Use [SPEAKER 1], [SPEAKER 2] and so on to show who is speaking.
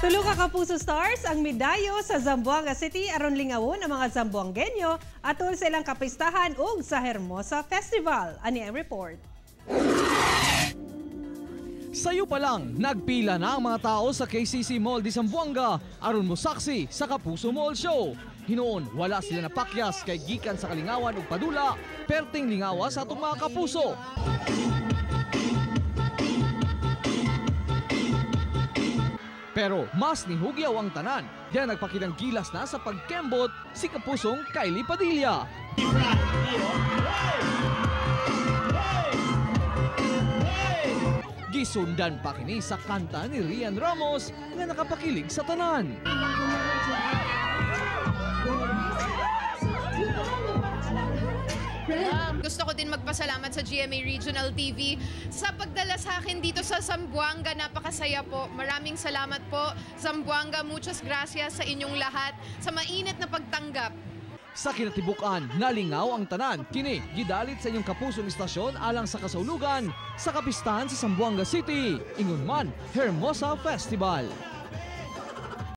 [SPEAKER 1] Tulo ka Kapuso Stars ang midayo sa Zamboanga City aron lingawon ang mga Zamboangueño atol sa ilang kapistahan ug sa Hermosa Festival. Ani ang report.
[SPEAKER 2] Sayo pa lang, nagpila na ang mga tao sa KCC Mall di Zamboanga aron mosaksi sa Kapuso Mall Show. Hinuon, wala sila napakyas kay gikan sa kalingawan ug padula, perting lingawa sa atong mga kapuso. Pero mas nihugyaw ang tanan. Diyan nagpakitang gilas na sa pagkembot si Kapusong Kylie Padilla. Gisundan pa kini sa kanta ni Rian Ramos nga nakapakilig sa tanan.
[SPEAKER 3] Gusto ko din magpasalamat sa GMA Regional TV sa pagdala sa akin dito sa Zamboanga. Napakasaya po. Maraming salamat po. Zamboanga, muchas gracias sa inyong lahat sa mainit na pagtanggap.
[SPEAKER 2] Sa kinatibukan, nalingaw ang tanan. Kini, gidalit sa inyong kapusong istasyon alang sa kasaulugan sa kapistahan sa Zamboanga City. Ingon man, Hermosa Festival.